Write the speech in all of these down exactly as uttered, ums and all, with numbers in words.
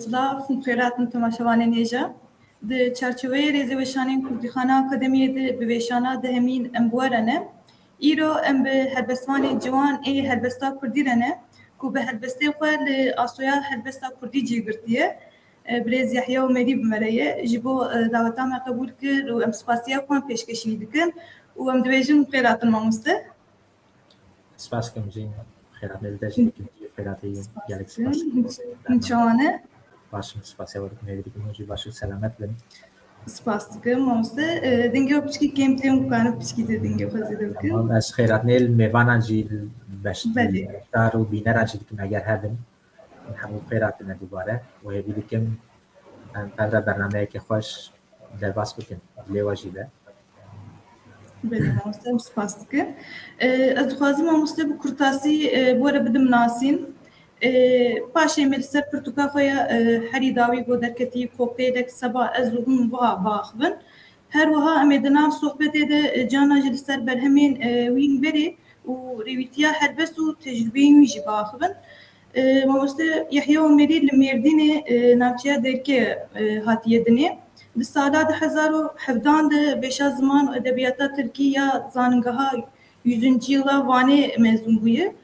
Silav û xêrat min temaşevanên hêja. Di çarçoveyê rêzê weşanên Kurdîxana Akademiyê de bi vêşana dehemîn em bi we re ne. Îro em bi helbestvanê ciwan ê helbesta Kurdî re ne ku bi helbestê xwe li asoya helbesta Kurdî cî girtiye. E, birêz Yehya Omerî bi me re ye. Ji bo, e, daweta me qebûl kir û em spasiya xwe pêşkêşî dikin û em dibêjin xêr hatin mamoste. Spas dikim jî, xêratê li te jî dikim jî, xêratê gelek spas. Hûn çawa ne? Baş im, spasiya we dikim, hêvî dikim hûn jî baş û selamet bin. Spas dikim, mamoste. E, dengê we piçkî kêm tê, hûn karin piçkî zêde dengê xwe zêde bikin. Tamam, ez xêratnê li mêvanan jî, li beş-, Belê. Beşdar û bîneran jî dikim eger hebin. Hemû xêr hatine dubare û hêvî dikim em pevre bernameyeke xweş derbas bikin. Dilê we jî be. Belê mamoste, em spas dikin. E, ez dixwazim mamoste bi kurtasî, e, bi we re bidim nasîn. E, paşê me li ser pirtûka xwe ya, e, herî dawî ku derketî, Koktêlek Seba Ez û Hûn Wiha biaxivin. Her wiha em ê di nav sohbetê de, e, carna jî li ser berhemên, e, wî berê û rêwîtiya helbest û tecrûbeyên wî jî biaxivin. E, mamoste Yehya Omerî li Mêrdînê, e, navçeya Dêrikê, e, hatiye dinê. Di sala du hezar û hevdan de pêşa ziman û edebiyata Tirkî ya Zanîngeha Yüzüncü Yıla Vanê mezûn bûye.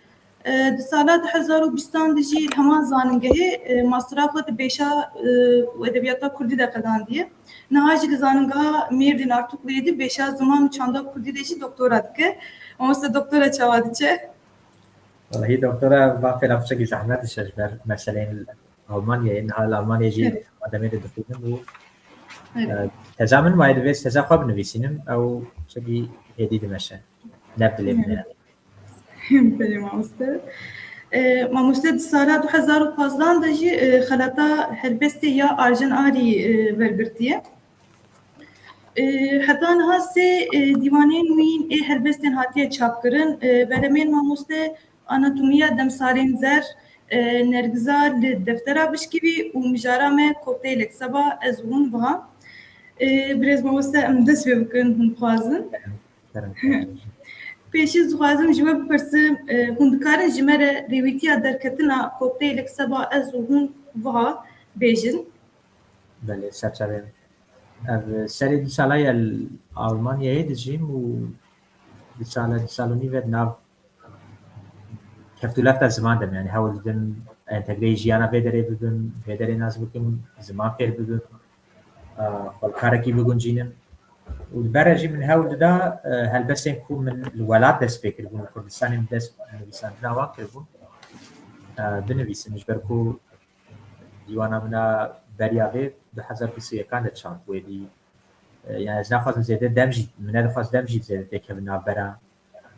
E, di sala du hezar û bîstan de jî li heman zanîngehê, e, mastera xwe di pêşa, e, û edebiyata Kurdî de qedandiye. Niha jî li Zanîngeha Mêrdîn Artukluyê de pêşa ziman û çanda Kurdî de jî doktora dike. Mamoste doktora çawa diçe? Wellahî doktora va fêra piçekî zehmet diçe ji ber meseleyên Almanyayê. Niha li Almanyayê jî Evet. Demê de dixwînim û, Evet. e, teza min wayê divê teza xwe binivîsînim, ew piçekî hêdî dimeşe. Ne bi dilê min e. Belê mamoste. E, mamoste di sala du hezar û panzdan de jî, e, xelata helbestê ya Arjen Arî, e, wergirtiye. E, heta niha sê, e, dîwanên wîn ê helbestên hatiye çapkirin. E, berhemên mamoste Anatomiya Demsarên Zer, e, Nergiza li deftera bişkivî û Mijara Me Koktêlek Seba Ez û Hûn Wiha. E, birêz mamoste em dest pê bikin, hûn dixwazin. Kerem, kerem. Pêşî ez dixwazim ji we bipirsim, e, hûn dikarin ji me re rêwîtiya derketina Koktêlek Seba Ez û Hûn Wiha bêjin? Belê, serçavê min. Ev serê du sala ye li Almanyayê dijîm û du sala, du sal û nîv e di nav keft û lefta ziman de me, yanî hewl didim entegreyê jiyana vê derê bibim, vê derê nas bikim, ziman fêr bibim, a, xwe li karekî biguncînim. Û li ber re jî min hewl dida, e, helbestên ku min li welat dest pê kiribûn, li Kurdistanê min dest bi nivîsandina wan kiribûn, e, binivîsim, ji ber ku dîwana min a beriya vê du hezar bîst û yekan de çap bû, êdî, e, yani ez naxwazim zêde dem jî, min nedixwest dem jî zêde têkevin navbera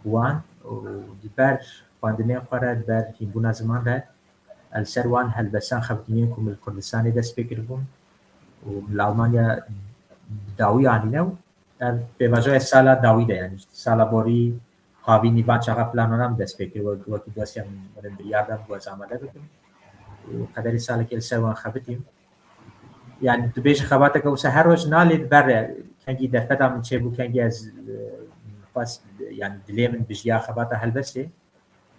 wan û di ber xwendinên xwe re, di ber hînbûna ziman re, ez li ser wan helbestan xebitî yên ku min li Kurdistanê dest pê kiribûn û min li Almanya bi dawî anîne û ev pêvajoya sala dawî de, yani sala borî havînî van çaxa plana min dest pê kir, wek, wekî dosya min, min biryar da ku ez amade bikim û qederî salekê li ser wan xebitîm. Yani tu bêjî xebateke wisa her roj nalê di ber re, kengî derfeta min çêbû, kengî ez, e, xwest, yani dilê min bijiya xebata helbestê.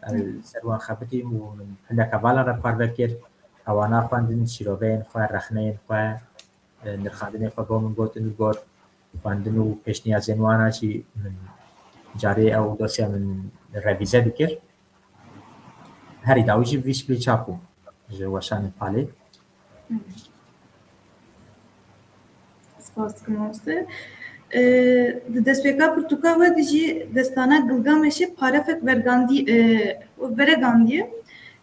Ez li ser wan xebitîm û min hinek hevalan re parve kir. Ewana xwendin, şîroveyên xwe, rexneyên xwe, e, nirxandinên xwe bo min gotin û gor xwendin û pêşniyazên wana jî min carê ew dosya min revîze dikir. Herî dawî jî bi vî şiklî çap bû ji weşanên Palê. Spas dikim mamoste. E, di destpêka pirtûka we de jî destana Gilgameşê parefek vergandî, e, veregandiye.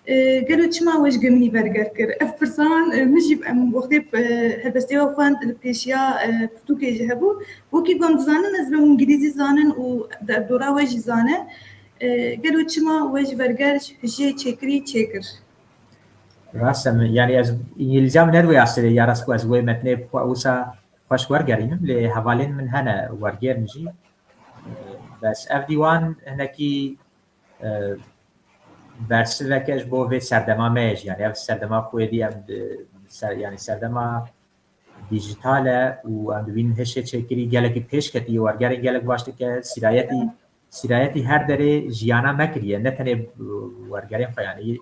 E, gelo çima we ji geminî verger kir? Ev pirsan, e, min jî em wextê, e, helbestê we xwend li pêşiya, e, pirtûkê jî hebû. Wekî ku em dizanin ez bi îngilîzî zanin û derdora we jî zane. E, gelo çima we ji verger jê çêkirî çêkir? Rast e, min, yani ez îngilîzya min ne di wê astê de ya rast ku ez wê metnê xwe wisa xweş wergerînim, lê hevalên min hene wergêr min jî. Bes ev dîwan hinekî, e, bersiveke ji bo vê serdema me ye jî. Yani ev serdema ku êdî em di ser, yani serdema dîjîtal e û em dibînin hişê çêkirî gelekî pêş ketî, wergerên gelek baş dike, sîrayetî, sîrayetî her derê jiyana me kiriye, ne tenê, e, wergerên xwe, yani î-,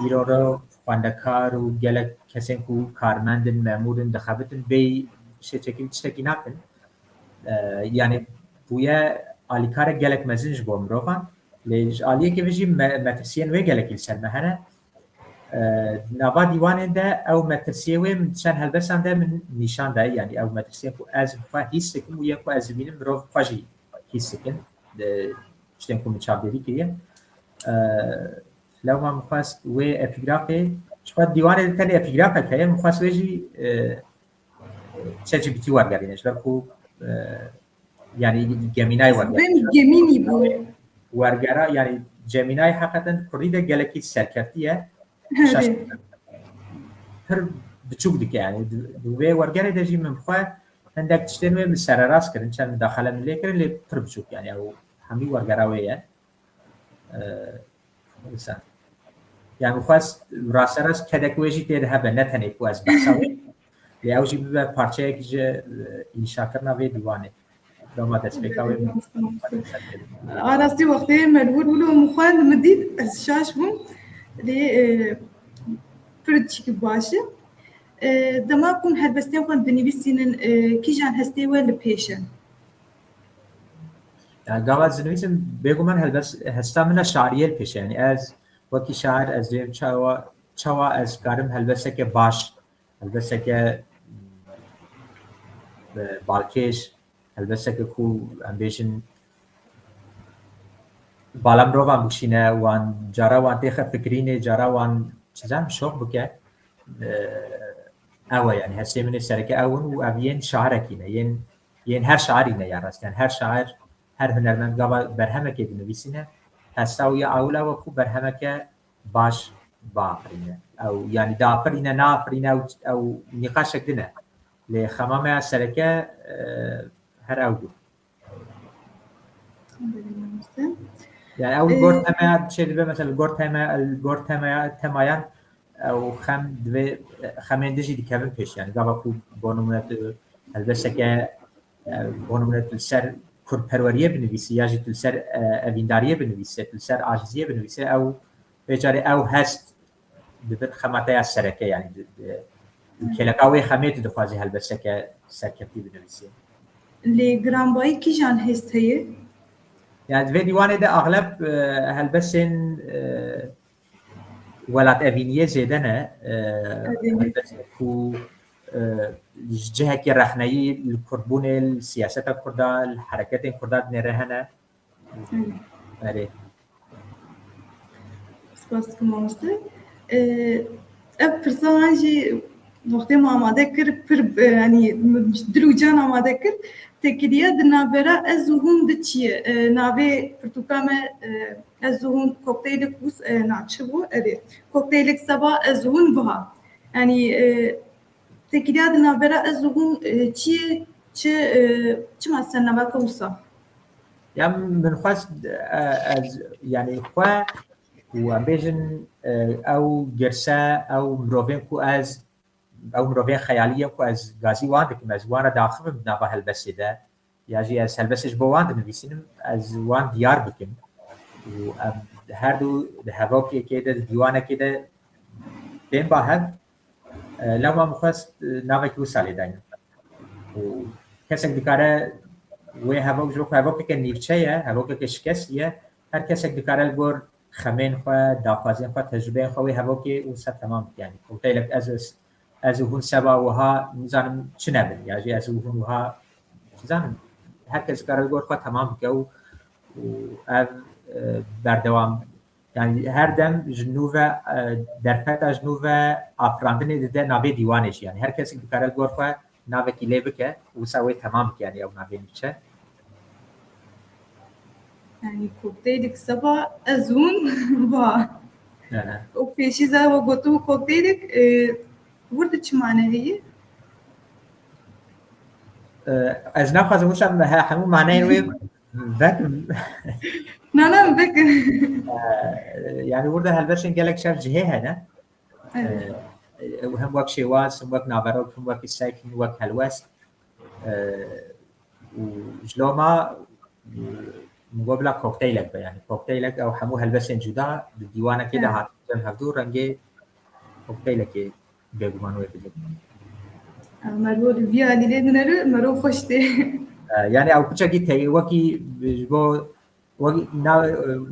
îro re xwendekar û gelek kesên ku karmend in, memûr in, dixebitin, bêyî şêçekî tiştekî nakin. E, yanî bûye alîkarek gelek mezin ji bo mirovan. Lê ji aliyekê ve jî me-, metirsiyên wê gelekî li ser me hene. E, di nava dîwanên de ew metirsiyê wê min çend helbesan de min nîşan daye, yanî ew metirsiyên ku ez bi xwe hîs dikim û yên ku ez dibînim mirov xwe jî hîs dikin. Di tiştên ku min çavdêrî kiriye. E, lewma min xwest wê epîgrafê, ji xwe dîwanê de tenê epîgrafek heye, min xwest wê jî, e, ChatGPT wergerîne, ji ber ku, e, yanî gemînay wergerîne. Bêm gemînî bû. Wergera, yanî Gemînay heqeten kurdî de gelekî serkeftî ye. Şaş-, pir biçûk dike, yanî di, di wê wergerê de jî min bi xwe hindek tiştên wê min sererast kirin, çend midaxele min lê kirin, lê pir biçûk, yanî ew hemî wergera wê ye. E, Wisa. Yani xwest rasterast kedek wê jî tê de hebe, ne tenê ku ez behsa wê. Lê ew jî bibe parçeyek ji, e, înşakirina vê dîwanê. Dema destpêka wê min. Arastî wextê me li wir bû, min xwend, min dît, ez şaş bûm. Lê, e, pir çîk baş e. E, dema ku helbestên xwe dinivîsînin, e, kîjan hestê we li pêş e? Yani gava ez dinivîsim, bêguman helbest, hesta min a şairiyê li pêş e. Yani ez wekî şair, ez dibêm çawa, çawa ez karim helbesteke baş, helbesteke, e, balkêş, helbesteke ku em bêjin bala mirovan bikişîne, wan cara wan têxe fikirînê, cara wan çizem şox bike. E, ew e, yani hestê min ê sereke ew in û ev yên şairekî ne, yên, yên her şairî ne ya rast. Yani her şair, her hunermend gava berhemekê dinivîsîne, hesta wî ya ewil ew e ku berhemeke baş biafirîne. Ew, yani diafirîne, naafirîne, ew, ew nîqaşek din e. Lê xema me ya sereke, e, her ew bû. Yani ew li gor, e, temeya çê dibe, mesela li gor temeya, li gor temeya, temayan ew xem divê, xemên din jî dikevin pêş. Yani gava ku bo nimûne tu helbesteke, e, bo nimûne tu li ser kurdperweriyê binivîsî ya jî tu li ser, e, evîndariyê binivîsî, tu li ser aciziyê binivîsî, ew vê carê ew hest dibin xema te ya sereke, yani di, di, di kêleka wê xemê tu dixwazî helbesteke serkeftî binivîsî. Lê giranbayî kîjan hêst heye? Yani di vê dîwanê de axleb, e, helbestên, e, welatevîniyê zêde ne, e, helbestên ku, e, ji cihekî rexneyî li kurdbûnê, li siyaseta kurda, li hereketên kurda dinêre hene. Erê. Spas dikim mamoste. Ee, ev pirsa wan jî wextê min amade kir, pir, e, yanî min dil û can amade kir. Têkiliya di navbera ez û hûn de çi ye? Ee, navê pirtûka me, e, ez û hûn kokteylik wis, e, na çi bû? Erê. Kokteylik seba ez û hûn buha. Yanî, e, Têkiliya di navbera ez û hûn, e, çi ye, çi, e, çima ser navaka wisa? Ya min xwest, e, ez, yani xwe û em bêjin, e, ew girse, ew mirovên ku ez, ew mirovên xeyalî ye ku ez gazî wan dikim, ez wan re daxivim di nava helbestê de. Ya jî ez helbestê ji bo wan dinivîsînim, ez wan diyar bikim. Û em her du di hevokekê de, di dîwanekê de bên ba hev, e, lewma min xwest, e, navekî wisa lê daynin. Û kesek dikare wê hevok, ji bo ku hevokeke nîvçe ye, hevokeke şikestî ye, her kesek dikare li gor xemên xwe, daxwazên xwe, tecrûbeyên xwe wê hevokê wisa temam bike. Yani, kokteylik ez, ez, ez û hûn seba wiha, nizanim çi nebin, ya jî ez û hûn wiha, nizanim, her kes dikare li gor xwe temam bike û, û ev, e, berdewam, yani her dem ji nû ve, e, derfeta ji nû ve afirandinê dide navê dîwanê jî. Yani her kesek dikare li gor xwe navekî lê bike, wisa wê temam bike, yani ew navê nîvçe. Yani kokteylik seba ez hûn va. Ehe. Û pêşî za we gotibû kokteylik, e, wir de çi mane heye? E, ez naxwazim wisa he-, hemû maneyên wê vekim. Na, na, vekin. E, yani wir de helbestên gelek şev cihê hene. Evet. E, ew hem wek şêwaz, hem wek naverok, hem wek îstek, hem wek helwest. E, û ji loma, e, min got bila kokteylek be, yani kokteylek ew hemû helbestên cuda di dîwanekê de, evet, hatin cem hevdû, rengê, kokteylekê bêguman wê bidin. Mervo li vî alî lê dinere, mervo xweş tê. E, yani ew piçekî te wekî ji bo wekî nav,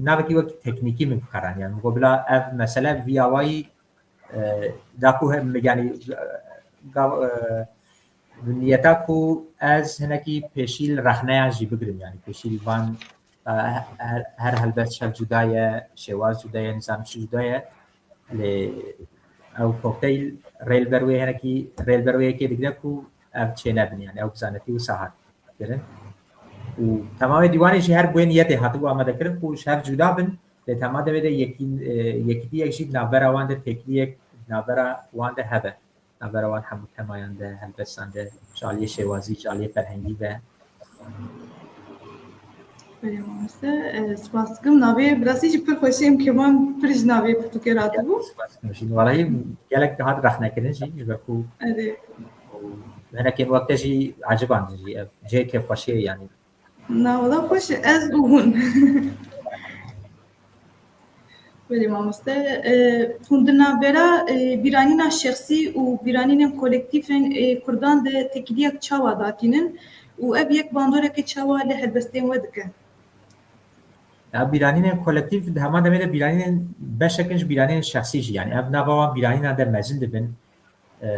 navekî wekî teknîkî min bikaran. Yani min got bila ev mesele vî awayî e, da ku hem yani e, gav, e, niyeta ku ez hinekî pêşî li rexneyan jî bigirim yani pêşî li van e, her, her helbest şev cuda ye, şêwaz cuda ye, nizam çi cuda ye. Lê ew kokteyl rê li ber wê hinekî rê li ber wê yekê digire ku ev çênebin yani ew bi zanetî wisa hat kirin. Û temamê dîwanê jî her bi wê niyetê hatibû amadekirin ku ji hev cuda bin, lê tema demê de yekî, e, yekîtiyek jî di navbera wan de, têkiliyek di navbera wan de hebe. Navbera wan hemû kemayan de, helbestan de, ji aliyê şêwazî, ji aliyê ferhengî de. Belê mamoste, e, spas dikim. Navê bi rastî jî pir xweş e, em keman pir ji navê pirtûkê ratibû. Spas dikim jî. Walahî gelek hat rexnekirin jî ji ber ku Erê. Hinekên wek te jî ecibandin jî. Ev cihê kêfxweşiyê ye yanî. Na wala xweş e, ez û hûn. Belê mamoste. E, hûn di navbera e, bîranîna şexsî û bîranînên kolektîf ên e, Kurdan de têkiliyek çawa datînin û ev yek bandoreke çawa li helbestên we dike? Ya bîranînên kolektîf di heman demê de bîranînên beşek in ji bîranînên şexsî jî. Yani ev nava wan bîranînan de mezin dibin. E,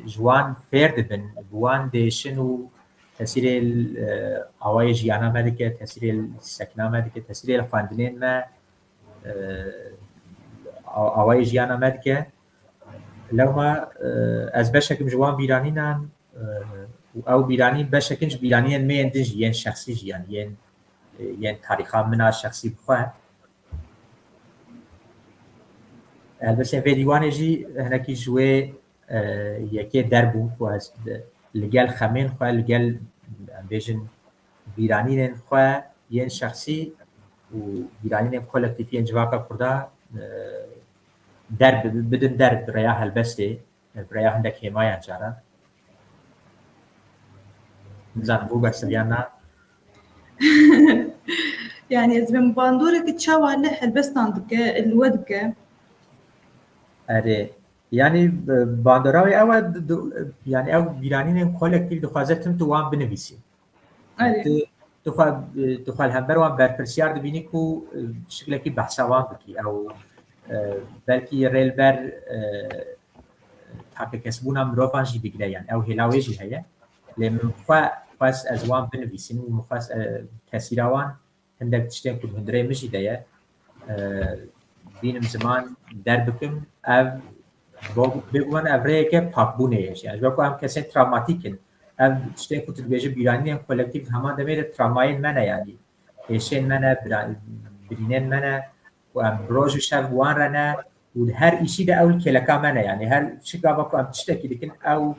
ji wan fêr dibin, bi wan diêşin û tesîrê li, e, awayê jiyana me dike, tesîrê li sekna me dike, tesîrê li xwendinên me, e, a-, awayê jiyana me dike. Lewma, e, ez beşekim ji wan bîranînan, e, û ew bîranîn beşekin ji bîranînên me yên din jî, yên şexsî jî, yani yên, e, yên tarîxa min a şexsî bi xwe. Helbestên vê dîwanê jî hinekî ji wê, e, yekê derbûn ku ez li gel xemên xwe, li gel, em bêjin, bîranînên xwe yên şexsî û bîranînên kolektîf yên civaka Kurda, e, der bi-, bidin der bi rêya helbestê, bi rêya hindek hêmayan caran. Nizanim bû behs yan na. Yani ez bim bandoreke çawa li helbestan dike, li we dike? Erê. Yani, e, bandora wê ew e, di-, di-, yani ew bîranînên kolektîf dixwaze tim tu wan binivîsî. Erê. Tu, tu xwe, e, tu xwe li hember wan berpirsyar dibînî ku, e, şiklekî behsa wan bikî. Ew, e, belkî rê li ber, e, takekesbûna mirovan jî digire, yani ew hêla wê jî heye. Lê min xwe xwest ez wan binivîsim û min xwest, e, tesîra wan hindek tiştên ku di hundirê min jî de ye, e, bînim ziman derbikim. Ev, bo-, bêguman ev rêyeke pakbûnê ye. Yani ji ber ku em kesên travmatîk in. Ev tiştên ku tu dibêjî bîranînên kolektîf di heman demê de travmayên me ne yani. Êşên me ne, bira-, birînên me ne. Ku em roj û şev bi wan re ne. Û di her îşî de ew li kêleka me ne. Yani her çi gava ku em tiştekî dikin ew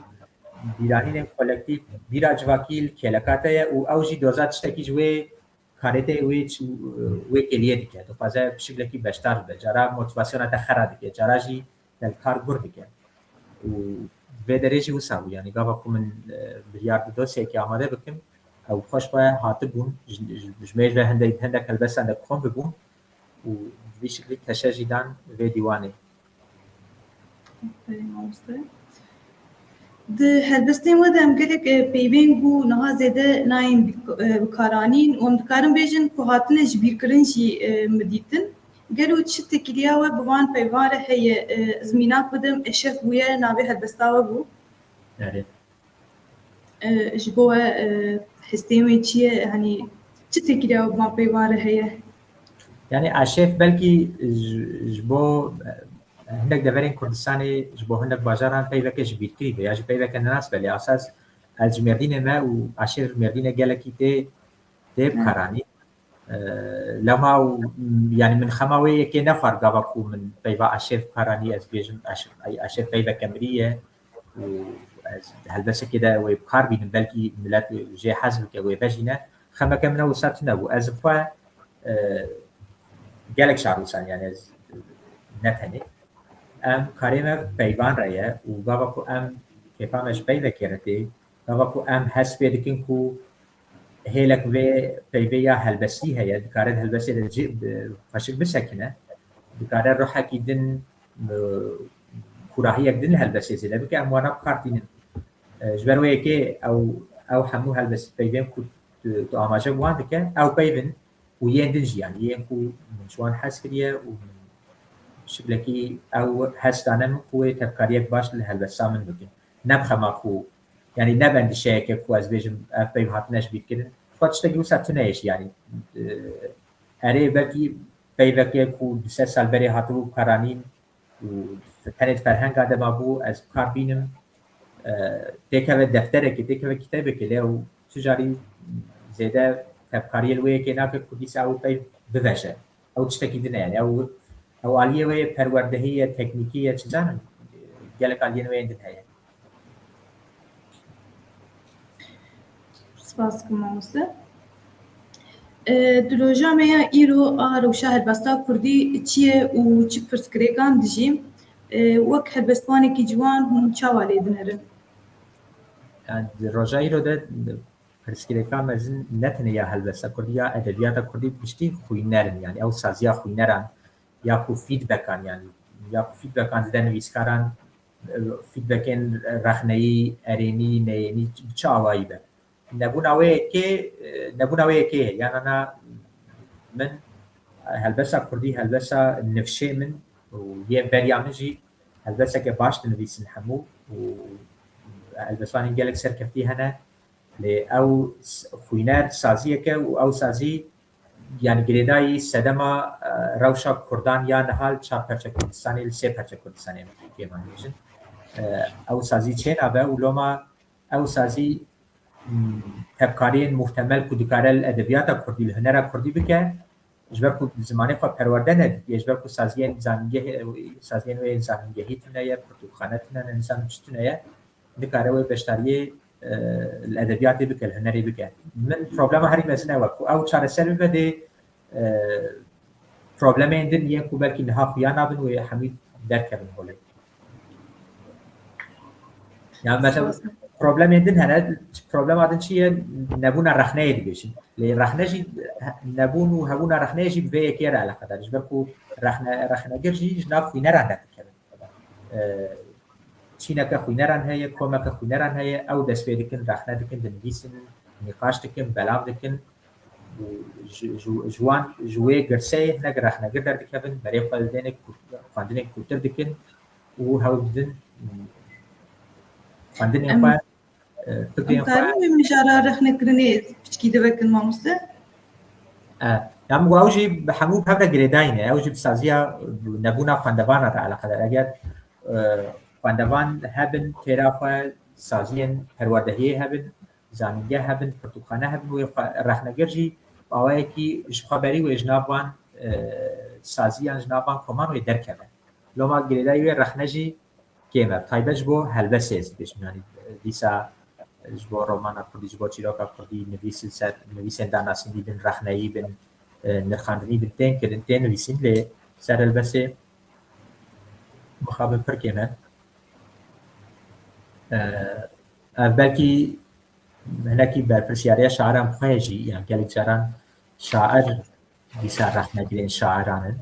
bîranînên kolektîf bîra civakî li kêleka te ye û ew jî doza tiştekî ji wê karê te wê çi, wê kêliyê dike. Dixwaze bi şiklekî beşdar bibe. Cara motivasyona te xera dike. Cara jî te li kar gur dike. Û vê derê jî wisa bû. Yani gava ku min, e, biryar bi dosyekê amade bikim, ew xweş xwe hatibûn. Ji, ji, ji mêj ve hindek, hindek helbestan de kom bibûn û bi vî şiklî teşe jî dan vê dîwanê. Aferîn mamoste. Di helbestên we de em gelek, e, peyvên ku niha zêde nayên bik-, e, bikaranîn û em dikarin bêjin ku hatine ji bîrkirin jî, e, min dîtin. Gelo çi têkiliya we bi van peyvan re heye? E, ez mînak bidim, Eşref bûye navê helbesta we bû. Erê. E, ji bo we, e, hestên wê çi ye? Hanî çi têkiliya we bi van peyvan re heye? Yani Eşref belkî ji, ji bo, e, hindek deverên Kurdistanê, ji bo hindek bajaran peyveke ji bîrkirî be ya jî peyveke nenas be, lê esas ez ji Mêrdînê me û Eşref ji Mêrdînê gelekî tê, tê bikaranî. E, lema û, yani min xema wê yekê nexwar gava ku min peyva Eşref bikaranî, ez bêjim Eşref, Eşref peyveke mirî ye û ez helbesekê de wê bi kar bînim, belkî milet jê hez bike, wê vejîne. Xemeke min ew wisa tune bû. Ez xwe, e, gelek şar wisa, yani ez ne tenê. Em karê me peyvan re ye û gava ku em kêfa me ji peyvekê re tê, gava ku em hest pê dikin ku hêlek vê peyvê ya helbestî heye, dikare di helbestê de cî, bi, xweşik bisekine, dikare ruhekî din e, kûrahiyek din li helbestê zêde bike, em wana bi kar tînin. E, ji ber wê yekê ew, ew hemû helbest peyvên ku tu, tu amaje bi wan dike, ew peyv in û yên din jî, yanî yên ku min ji wan hez kiriye û min şiklekî ew hez dane min ku wê tevkariyek baş li helbesta min bikin. Ne bi xema ku, yanî ne bi endîşeyeke ku ez bêjim ev peyv hatine ji bîr kirin. Xwe tiştekî wisa tune ye jî, yanî, e, erê belkî peyveke ku du sed sal berê hatibû karanîn û tenê di ferhenga de mabû, ez bi kar bînim. E, têkeve defterekê, têkeve kitêbekê lê ew tu carî zêde tevkariyê li wê yekê nake ku dîsa ew peyv biveje. Ew tiştekî din e, yanî ew, ew aliyê wê ye, perwerdehî ye, teknîkî ye, çi zanim, gelek aliyên wê yên din heye. Spas dikim mamoste. E, di roja me ya îro a rewşa helbesta kurdî çi ye û çi pirsgirêkan dijî? E, wek helbestvanekî ciwan hûn çawa lê dinerin? Yani di roja îro de pirsgirêka mezin ne tenê ya helbesta kurdî ya edebiyata kurdî bi giştî xwîner in. Yani ew saziya xwîneran ya ku feedbackan, yani ya ku feedbackan dide nivîskaran, e, feedbackên rexneyî, erênî, neyênî bi çi awayî be. Nebûna wê yekê, e, nebûna wê yekê ye. Yan ana min, e, helbesta kurdî, helbesta nifşê min û yên beriya min jî helbesteke baş dinivîsin hemû û helbestvanên gelek serkeftî hene. Lê ew s-, xwîner saziyeke û ew sazî, yani girêdayî sedema, e, rewşa kurdan ya niha li çar perçe Kurdistanê, li sê perçe Kurdistanê kêm an bêjin. E, ew sazî çênabe û loma ew sazî, m, tevkariyên muhtemel ku dikare li edebiyata kurdî, li hunera kurdî bike, ji ber ku zimanê xwe perwerde nedikê, ji ber ku saziyên zanîngehê, saziyên wê zanîngehî tune ye, pirtûkxane tune ne, nizanim çi tune ye, nikare wê beşdariyê, e, li edebiyatê bike, li hunerê bike. Min problema herî mezin ew e ku ew çareser bibe dê, e, problemên din yên ku belkî niha xuya nabin wê hemî derkevin holê. Yani mesela problemên din hene, problema din çi ye? Nebûna rexneyê dibêjin. Lê rexne jî, nebûn û hebûna rexneyê jî bi vê yekê re eleqedar. Ji ber ku rexne, rexnegir jî ji nav xwîneran derdikevin. E, çîneke xwîneran heye, komeke xwîneran heye, ew dest pê dikin, rexne dikin, dinivîsin, nîqaş dikin, belav dikin. Û ji, ji, ji wan, ji wê girseyê hinek rexnegir derdikevin, berê xwe li dênê kûrt-, xwendinên kûrtir dikin û hewl didin xwendinên xwe, e, fikrên xwe. Em karin wê mijara rexnekirinê piçkî divekin mamoste? E, ya min got ew jî bi hemû bi hev re girêdayî ne. Ew jî bi saziya, bi nebûna xwendevana re eleqedar. Eger, e, xwendevan hebin, têra xwe saziyên perwerdehiyê hebin, zanîngeh hebin, pirtûkxane hebin, wê xwe rexnegir jî bi awayekî ji xwe berî wê ji nav van, e, saziyan, ji nav van koman wê derkeve. Loma girêdayî wê rexne jî kêm e. Taybet ji bo helbestê ez dibêjim. Yanî dîsa ji bo romana kurdî, ji bo çîroka kurdî nivîs li ser, nivîsên danasînî bin, rexneyî bin, e, nirxandinî bin tên kirin, tên nivîsîn, lê ser helbestê mixabin pir kêm e. E, ev belkî hinekî berpirsiyariya şairan bi xwe ye jî, yani gelek caran şair dîsa rexnegirên şairan in.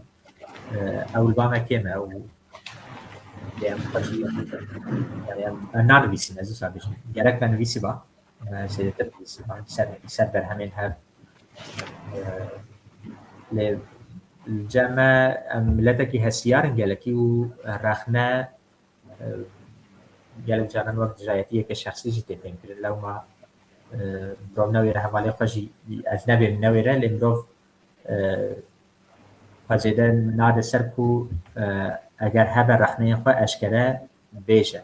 E, ew li ba me kêm e û lê em xwe jî, yani em, em nanivîsin, ez wisa bêjim. Gerek me nivîsî ba, me zêdetir nivîsî ba, ser, ser berhemên hev. E, lê li cem me em miletekî hestiyar in gelekî û rexne, e, gelek caran wek dijayetiyeke şexsî jî tê fêmkirin. Lewma, e, mirov newêre hevalê xwe jî, ez nebêm newêre, lê mirov, e, xwe zêde nade ser ku, e, eger hebe rexneyên xwe eşkere bêje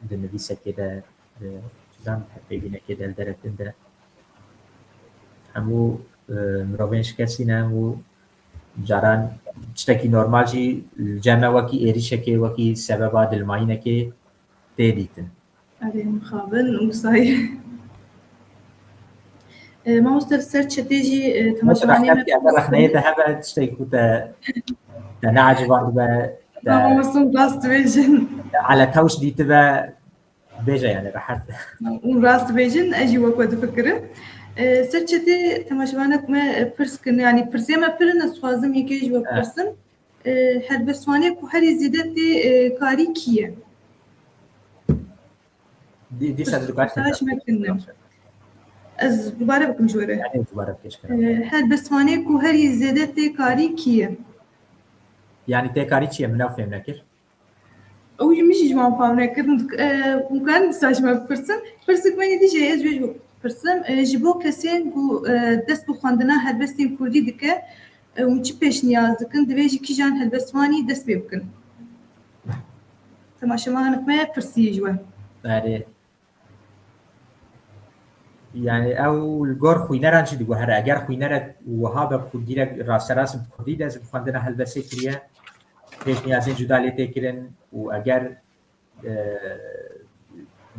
di nivîsekê de, di, çizan hevpeyvînekê de, li derek din de hemû, e, mirovên şikestî ne û caran tiştekî normal jî li cem me wekî êrîşekê, wekî sebeba dilmayînekê tê dîtin. Erê, mixabin, wisa ye. E, mamoste, li ser çetê jî, e, temaşevanê me rexneyê te hebe tiştekî ku te, te neecibandibe, te, mamoste, rast dibêjin, te ele tewş dîtibe, bêje yani rehet. Hûn rast dibêjin, ez jî wek we difikirim. E, ser çetê temaşevanek me, e, pirs kirin, yani pirsê me pir in, ez dixwazim yekê ji we bipirsim. E, helbestvanê ku herî zêde tê, e, karî kî ye? Dî- Dîsa dikar Mesaj mekirin. Ez dubare bikim ji we re. Yani dubare bikeş E, helbestvanê ku herî zêde tê karî kî ye? Yani tê karî çi ye? Min ew fêm nekir. Ew jî min jî ji wan fam nekirin. Dik- e, Hûn karin dîsa ji me bipirsin. Pirsik me yê dî jî ez wê ji we bipirsim. E, ji bo kesên ku, e, dest bi xwendina helbestên kurdî dike, e, hûn çi pêşniyaz dikin? Divê ji kîjan helbestvanî dest pê bikin? Temaşevanek me pirsî ji we. Berê. Yani ew li gor xwîneran jî diguhere, eger xwînerek wiha be ku dîrek rasterast bi kurdî dest bi xwendina helbestê kiriye, pêşniyazên cuda lê tê kirin û eger, e,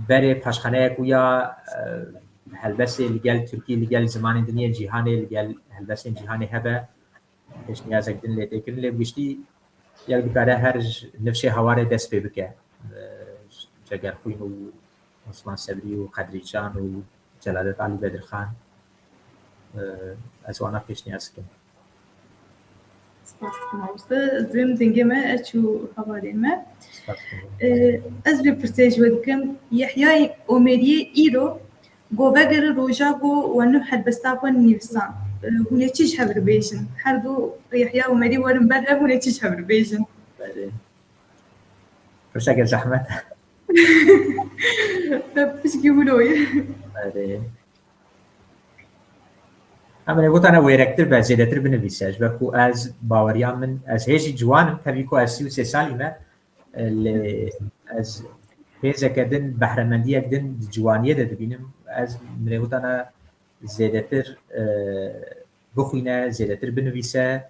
berê paşxaneyek wî ya, e, helbestê li gel tirkî, li gel zimanên din yên cîhanê, li gel helbestên cîhanê hebe, pêşniyazek din lê tê kirin, lê bi giştî yek dikare her ji nifşê hawarê dest pê bike. E, Cegerxwîn û Osman Sebrî û Qedrî Can û Celadet Alî Bedirxan. E, Ez wana pêşniyaz dikim. Spas dikim mamoste. Ez divêm dengê me, ez çû hevalên me. E, Ez vê pirsê ji we dikim. Yehyayê Omeriyê îro got, vegere roja ku we nû helbesta xwe nivîsand. E, hûn ê çi ji hev re bêjin? Her du Yehya û Omerî werin ber hev, hûn ê çi ji hev re bêjin? Berê. Pirseke zehmet. Pirsîkî wilo ye. Berê. Em ê gotane wêrektir be, zêdetir binivîse. Ji ber ku ez baweriya min, ez hê jî ciwan im, tevî ku ez sî û sê salî me, lê ez hêzeke din, behremendiyek din di ciwaniyê de dibînim. Ez min ê gotane zêdetir, e, bixwîne, zêdetir binivîse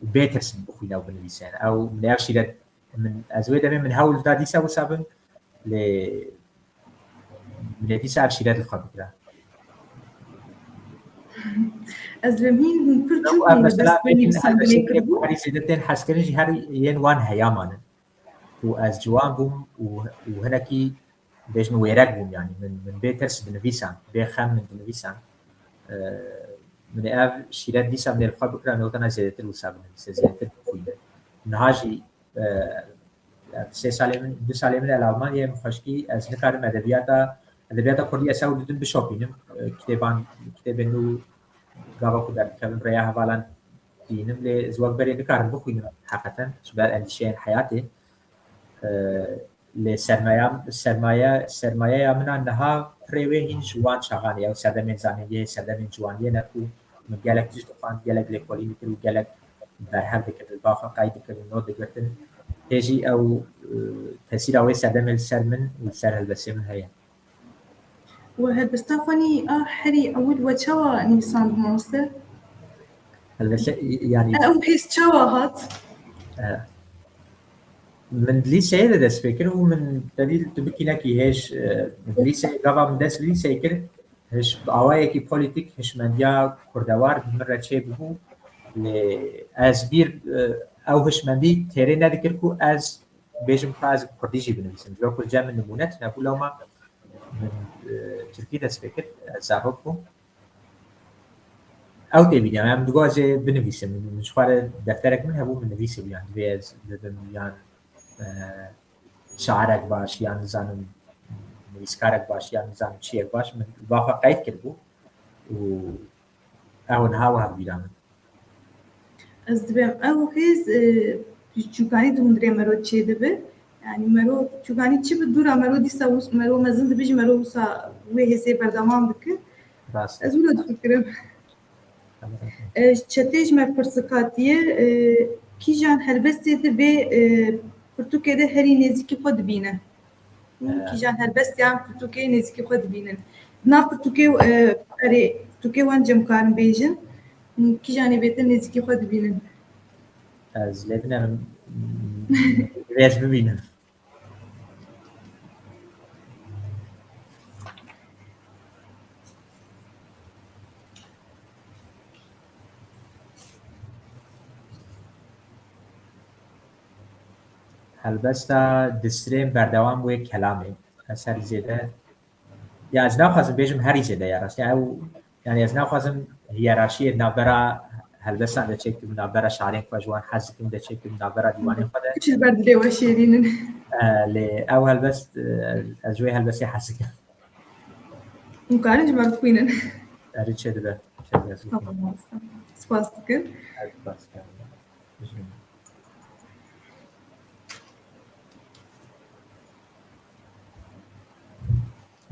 û bê tirsin bixwîne û binivîse. Ew min ev şîret, min, ez wê demê min hewl da dîsa wisa bim, lê min ê dîsa ev şîret li xwe bikira. Ez vemîn hûn pir çûk hûn dest pê nivîsandinê kiribû. Herî zêde tên hezkirin jî her yên wan heyaman in. Û ez ciwan bûm û, û hinekî bêjin wêrek bûm, yani min, min bê tirs dinivîsan, bê xem min dinivîsan. Ee, Min ev şîret dîsa min ê li xwe bikira, min got, na zêdetir wisa binivîse, zêdetir bixwîne. Niha jî, e, sê salê min, du salê min el Almanyayê, min xweşkî, ez nikarim edebiyata, edebiyata kurdî ez ew didim bişopînim. E, kitêban, kitêbên nû gava ku derdikevin rêya hevalan dînim, lê ez wek berê nikarim bixwînim heqeten, ji ber endîşeyên heyatê. E, Lê sermaya, sermaye, sermayeya min a niha pirê wê hîn ji wan çaxan e. Ew serdemên zanîngehê, serdemên ciwaniyê ne ku min gelek tişt dixwand, gelek lêkolîn dikir û gelek berhev dikir, li ba xwe qeyd dikir û not digirtin. Hê jî ew, e, tesîra wê serdemê li ser min û li ser helbestê min heye. We helbesta xwe nî a herî ewil we çawa nivîsand, mamoste? Helbeste, yani Ew hêz çawa hat? Min di lîseyê de dest pê kir û min tevî tu bikînekî hêj, e, min di lîseyê, gava min dest bi lîseyê kir, hiş-, bi awayekî polîtîk hişmendiya kurdewar bi min re çêbû. Lê ez bîr, e, ew hişmendî têrê nedikir ku ez bêjim ka ez bi kurdî jî binivîsim. Ji ber ku li cem min nimûne tune bû, lewma min, e, tirkî dest pê kir, ez zarok bûm. Ew tê bîne, em digot ez ê binivîsim. Min ji xwe re defterek min hebû, min nivîsibû, yan divê ez bibim, yan, e, şairek baş, yan nizanim nivîskarek baş, yan nizanim çiyek baş, min li ba xwe qeyd kiribû û ew niha wiha bîra min. Ez dibêm ew hêz, e, çûkanî di hundirê mero çêdibe. Yani mero çûkanî çi bi dûra mero dîsa wis-, mero mezin dibe jî mero wisa wê hêzê berdewam dike. Rast. Ez wilo difikirim. E, çetê ji me pirsik hatiye, e, kîjan helbestê di vê, e, pirtûkê de herî nêzîkî xwe dibîne? Hûn kîjan helbestiyan pirtûkê nêzîkî xwe dibînin? Nav pirtûkê, e, erê, pirtûkê wan cem karin bêjin. Hûn kîjanê bêtir nêzîkî xwe dibînin? Ez lê binerim, divê ez bibînim. Helbesta distrên berdewam wê kelamê. Ez herî zêde, ya ez naxwazim bêjim herî zêde ya rast. Ya ew, yani ez naxwazim hiyerarşiyê navbera helbestan de çêkim, navbera şarên xwe ji wan hez dikim de çêkim, navbera dîwanên xwe de. Çi ber dilê we şêrîn in. E, lê ew helbest, e, ez ji wê helbestê hez dikim. Hûn karin ji me bixwînin. Erê çêdibe. Çêdibe. Tamam, mamoste. Spas dikim. Ez spas dikim.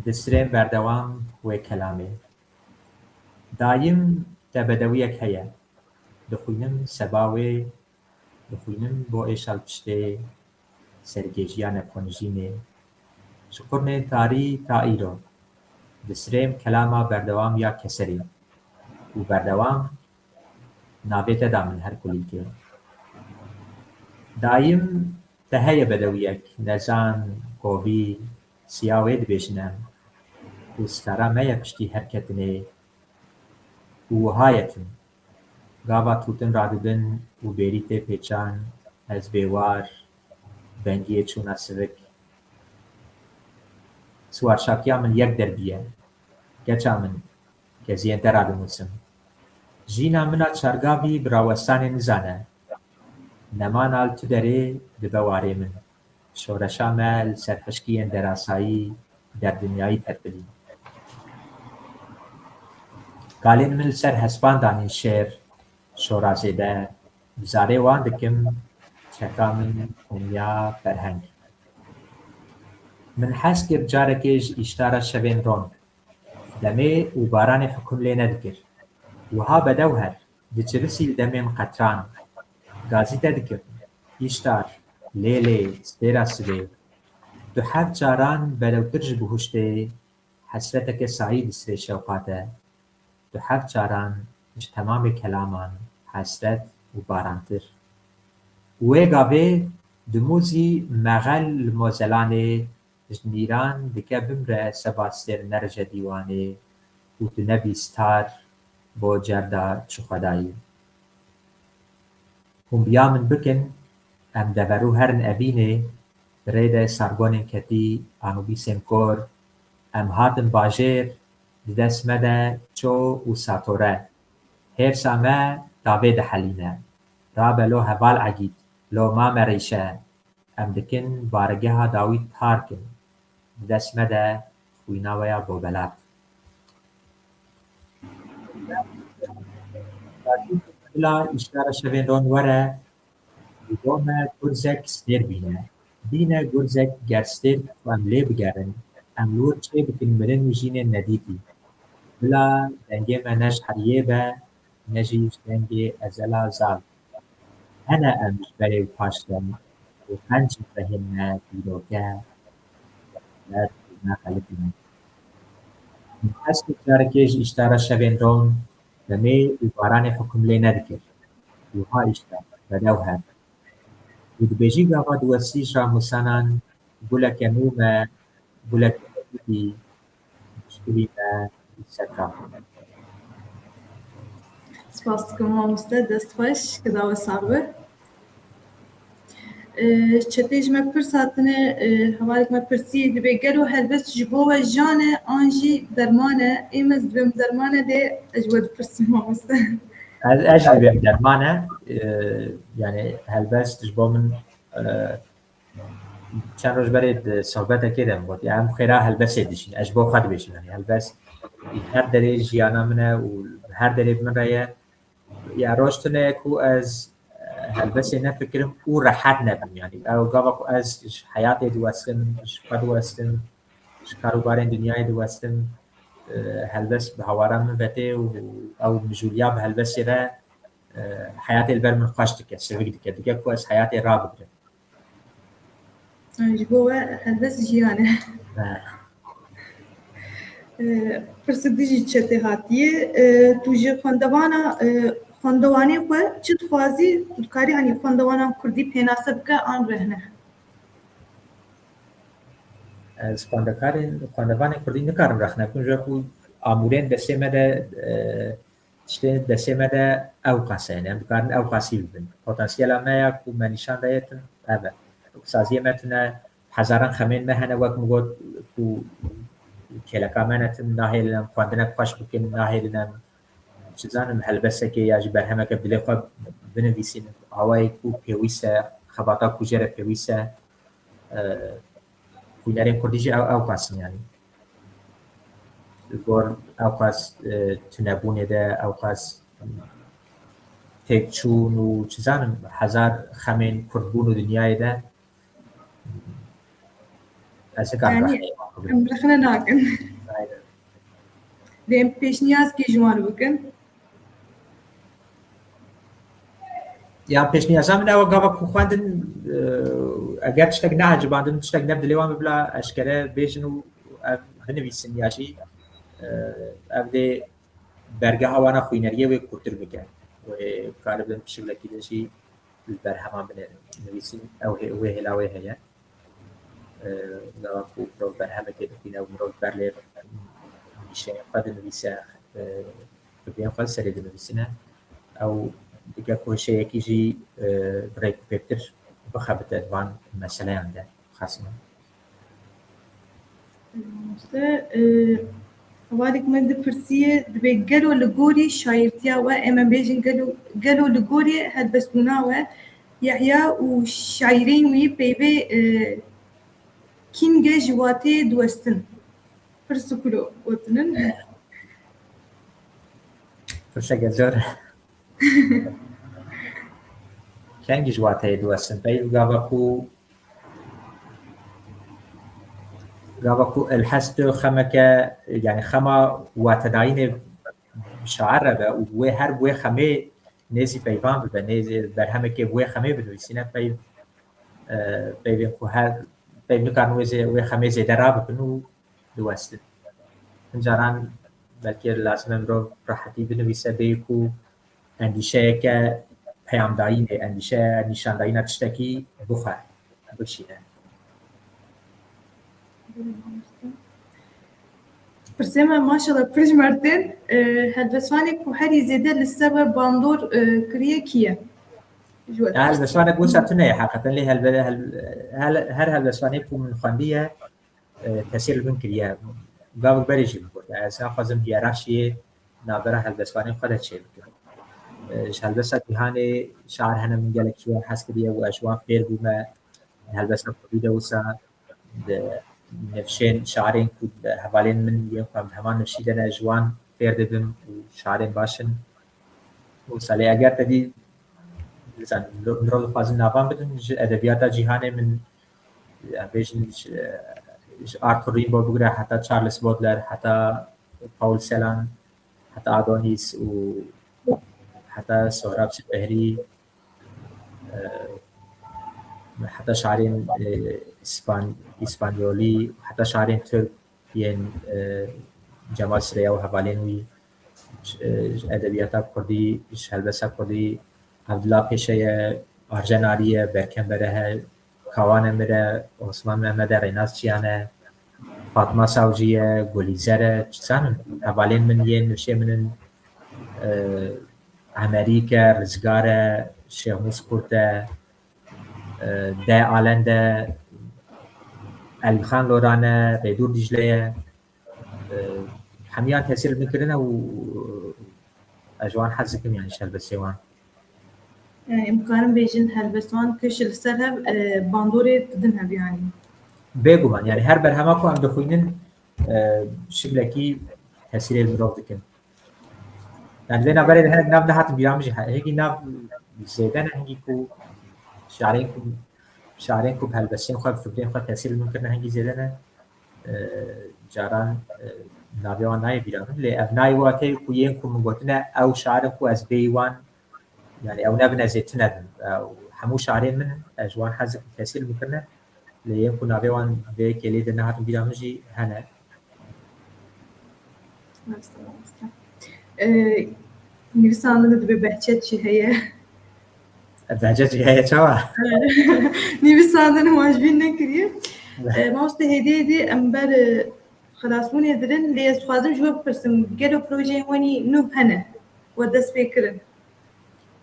Disrên berdewam wê kelamê. Dayim te bedewiyek heye. Dixwînim seba wê, dixwînim bo êşal piştê sergêjiya nekonijînê. Ji qurnê tarî ta îro, disrêm kelama berdewam ya Keserê û berdewam navê te da min her kulîlkê. Dayim te heye bedewiyek, nezan, kovî, siya wê dibêjin em. Û stara me ye piştî her ketinê. Û wiha ye tim. Gava tûtin radibin û bêrî tê pêçan, ez bêwar, bengiyê çûna sivik. Siwarşakiya min yek derbî ye. Keça min, keziyên te radinûsim. Jîna min a çargavî bi rawestanê nizane. Nemana li tu derê dibe warê min. Şoreşa me li ser pişkiyên derasayî, derdinyayî terpilî. Kalên min li ser hespan danîn şêr, şora zêde, bi zarê wan dikim, çeka min tenya ferheng. Min hez kir carekê ji îştara şevên rond. Demê û baranê hukum lê nedikir. Wiha bedew her, diçirisî li demên qetran. Gazî te dikim, îştar, lêlê, stêra sibê. Tu heft caran bedewtir ji bihuştê, hesreteke sayî disrê şewqa te. Tu heft caran ji temamê kelaman hesret û barantir. Û wê gavê dimûzî mexel li mozelanê ji nîran dike bimre seba stêr nerije dîwanê û tu nebî star bo cerda çi xwedayî. Hûn biya min bikin, em deverû herin evînê, bi rê de sargonên ketî, anûbîsên kor, em hatin bajêr, di dest me de ço û satore. Hêrsa me tavê dihelîne. Rabe lo heval Egîd, lo mame rîşe, em dikin baregeha dawî tar kin. Di dest me de xwîna we ya bobelat. Bila îştara şevên ron were, û bo me gurzek stêr bîne. Bîne gurzek ger stêr ku em lê bigerin, em li wir çê bikin mirin û jînên nedîtî. Bila dengê me ne ji heriyê be, ne jî ji dengê ezela zal. Hene em ji berê û paş de û qenc rehên me dîroke, dest û me xelitîne. Min hez kir carekê ji îştara şevên ron, demê û baranê hukum lê nedikir. Wiha îştar, bedew her. Û dibêjî gava diwestî ji ramûsanan guleke nû me, guleke nedîtî, ji kulî me seka. Spas dikim mamoste, dest xweş, keda we sax be. Ee, çetê ji me pirs hatine, ee, hevalek me pirsî, dibê gelo helbest ji bo we jan e an jî derman e? Ê me ez dibêm derman e, dê ez ji we dipirsim mamoste. Ez, ez jî dibêm derman e. Ee, yani helbest ji bo min, ee, çend roj berê di sohbetekê de min got, ya em xêra helbestê dijîn. Ez ji bo xwe dibêjim, yani helbest her derê jiyana min e û her derê bi min re ye. Ya roj tune ye ku ez, e, helbestê nefikirim û rehet nebim. Yani ew gava ku ez ji heyatê diwestim, ji xwe diwestim, ji karûbarên dinyayê diwestim, e, helbest bi hawara min ve tê û ew mijûliya bi helbestê re, e, heyatê li ber min xweş dike, sivik dike. Dike ku ez heyatê rabigirim. Ji bo we helbest jiyan e. Pirsik dijî çetê hatiye. Tu ji xwendevana, xwendewanê xwe çi dixwazî? Tu dikarî, hanî, xwendewanan kurdî pênase bike an rehne? Ez xwendekarên, xwendevanên kurdî nikarim rexne bikim, ji ku amûrên destê me de, e, tiştê destê me de ew qas e, yani em dikarin ew qasî bibin. Potansiyela me ya ku me nîşan daye tim ev e. Saziyê me tune, hezaran xemên me hene, wek min got ku kêleka me ne tim, nahêlin em xwendinek xweş bikin, nahêlin em çi zanim, helbesekê ya jî berhemeke bi dilê xwe binivîsînin, awayê ku pêwîst e, xebata ku jê re pêwîst e, e, xwînerên kurdî jî ew, ew qas in, yanî. Li gor ew qas, e, tunebûnê de, ew qas têkçûn û çi zanim, hezar xemên kurdbûn û dinyayê de, ez nika Yanî, rexneyê wan bibim. Em rexne nakin. Aynen. Dê em pêşniyazkî ji wan bikin. Ya pêşniyaza min ew e, gava ku xwendin, e, eger tiştek neecibandin, tiştek ne bi dilê wan be, bila eşkere bêjin û ev binivîsin ya jî, e, ev dê bergeha wana xwîneriyê wê kûrtir bike. Wê karibin pişivilekî din jî li berheman binivîsin. Ew hê-, wê hêla wê heye. E, gava ku mirov berhemekê dixwîne û mirov ber lê nîşeyên xwe dinivîse, e, fikriyên xwe serê dinivîsine. Ew dike ku hişê yekî jî, e, bi rêkûpêktir bixebite di van meseleyan de. Xasma. Mamoste, e, hevalek me dipirsiye, dibê gelo li gorî şaîrtiya we, em ê bêjin gelo, gelo li gorî helbestbûna we, Yehya û şaîrên wî peyvê, e, kînge ji wateyê diwestin? Pirs û kilo gotinin. Pirseke zor. Kengî ji wateyê diwestin? Peyv gava ku, gava ku elhest xemeke, yani xema watedayînê şair re be û wê her wê xemê nêzî peyvan bibe, nêzî berhemekê wê xemê binivîsîne, peyv, e, peyvên ku her, peyv nikarin wê zê-, wê xemê zêde rabikin û diwestin. Hin caran belkî lazim e mirov rehetî binivîse, bêyî ku endîşeyeke peyamdayînê, endîşeya nîşandayîna tiştekî bixwe, bikişîne. Pirsê me maşallah pir ji me re tên, e, helbestvanê ku herî zêde li ser we bandor, e, kiriye kî ye? Ji we Ya dipirsin. Helbestvanek wisa tune ye heqeten, lê helbe-, hel-, hel-, her helbestvanê ku min xwendiye, e, tesîr li min kiriye. Gavik berê jî min got, ez naxwazim hiyerarşiyê navbera helbestvanên xwe de çêbikim. E, ji helbesta Cîhanê şair hene min gelek ji wan hez kiriye û ez ji wan fêr bûme. Helbesta Kurdî de wisa di nifşên şairên ku hevalên min yên ku em bi heman nifşî de ne, ji wan fêr dibim û şairên baş in. Wisa lê eger te dî, dizan, mirov dixwazin navan bidin, ji edebiyata cîhanê min, em bêjin, ji, ji Arthur Rimbaud bigire heta Charles Baudelaire, heta Paul Celan, heta Adonis û heta Sohrab Sipehrî, e, heta şairên, e, Îspan-, Îspanyolî, heta şairên Tirk yên, e, Cemal Süreya û hevalên wî, e, ji edebiyata Kurdî, ji helbesta Kurdî, Evdila Pêşe ye, Arjen Arî ye, Berkem Berehe, Kawan Emir e, Osman Mehmed e, Rênas Çiyan e, Fatma Savcî ye, Gulîzer e, çi zanim, hevalên min yên nifşê min in, e, Emerîk e, Rizgar e, Şêxmûs Kurt e, e, De Alend e, Elîxan Loran e, Rêdûr Dîcle ye. E, hemiyan tesîr min kirine û ez ji wan hez dikim, yani ji helbestê wan. Yani, em karin bêjin helbest wan kiş li ser hev, e, bandorê didin hev yani. Bêguman, yani her berhema ku em dixwînin, e, şiklekî tesîrê li mirov dikin. Yani vê navberê de hinek nav nehatin bîra min jî, he-, hingî nav zêde ne, hingî ku şarên ku, şarên ku bi helbestên xwe, bi fikrên xwe tesîr li min kirine, hingî zêde ne. E, caran, e, navê wan nayê bîra min, lê ev nayê wateyê ku yên ku min gotine, ew şarin ku ez bêyî wan, yani ew nebin, ez ê tune bim. Ew hemû şarên min in, ez ji wan hez dikim, tesîr min kirine, lê yên ku navê wan vê kêlê de nehatin bîra min jî hene. Mamoste, mamoste. Ee, nivîsandin de dibê behçet jî heye. Behçet jî heye, çawa? Nivîsandin wan ji bîr nekiriye. Ee, mamoste, hêdî hêdî em ber, e, xelasbûnê dirin, lê ez dixwazim ji we bipirsim, gelo projeyên we nû hene we dest pê kirin?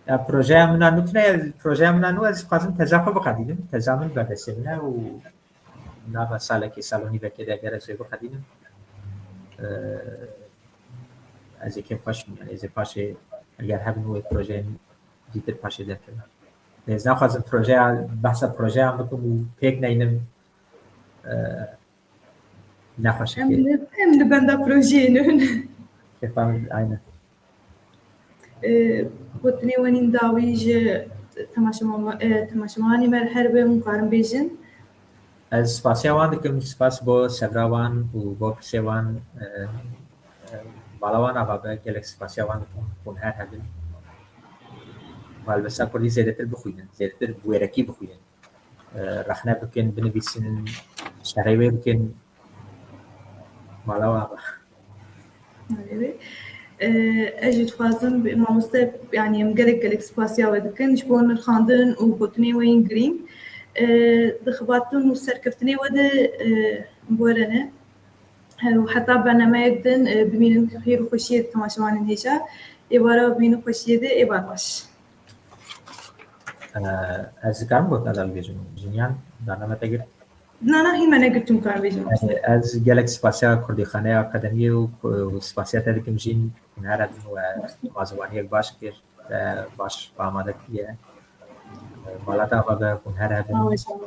Ya, projeya min a nû tune ye, projeya min a nû ez dixwazim teza xwe biqedînim. Teza min berdestê min e û nava salekê, sal û nîvekê de eger ez wê biqedînim, e, Ez ê kêfxweş bim, yani ez ê paşê eger hebin wê projeyên dîtir paşê derkevin. Ez naxwazim projeya, behsa projeyan bikim û pêk neynim, e, nexweşik Em e. li, em li benda projeyê ne. Kêfa min, aynen. E, gotinê we nîn dawî ji temaşevan-, e, temaşevanê me li her wê hûn karin bêjin. Ez spasiya wan dikim, spas bo sevra wan û bo pirsê wan, e, e, mala wan ava be, gelek spasiya wan dikim, hûn her hebin. Helbesta kurdî zêdetir bixwînin, zêdetir bi wêrekî bixwînin. E, rexne bikin, binivîsin, şerê wê bikin. Mala wan ava. Erê. E, ez jî dixwazim, mamoste, yani em gelek gelek spasiya we dikin ji bo nirxandin û gotinê we yên girîng. E, di xibatin û serkeftinê we de, e, borene. E, û heta bernameyek din, e, bimînin xêr û xweşiyê di temaşevanên hêja. Êvara bimînin xweşiyê de, êvar baş. E, ez dikarim gotina da bibêjim. Jinyan, bername te girt? Na, na, hîn me negirt, tu karin bêjim. E, ez gelek spasiya Kurdîxaneya Akademiyê û, û spasiya te dikim jîn, hûn her hebin we zimanvaniyek baş kir, te baş amade kiriye. E, mala te ava be, hûn her hebin. Sağ ol, sağ ol.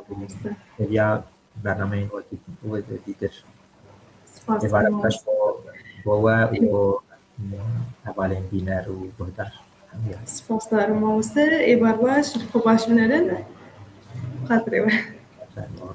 Hêviya bernameyên we dî-, we dîtir. Spas, Êvara spas. Xweş bo, bo we û bo, mm, hevalên bîner û guhdar. Spas darim mamoste. Êvar baş, xwe baş binerin. Xatirê we. Sağ ol.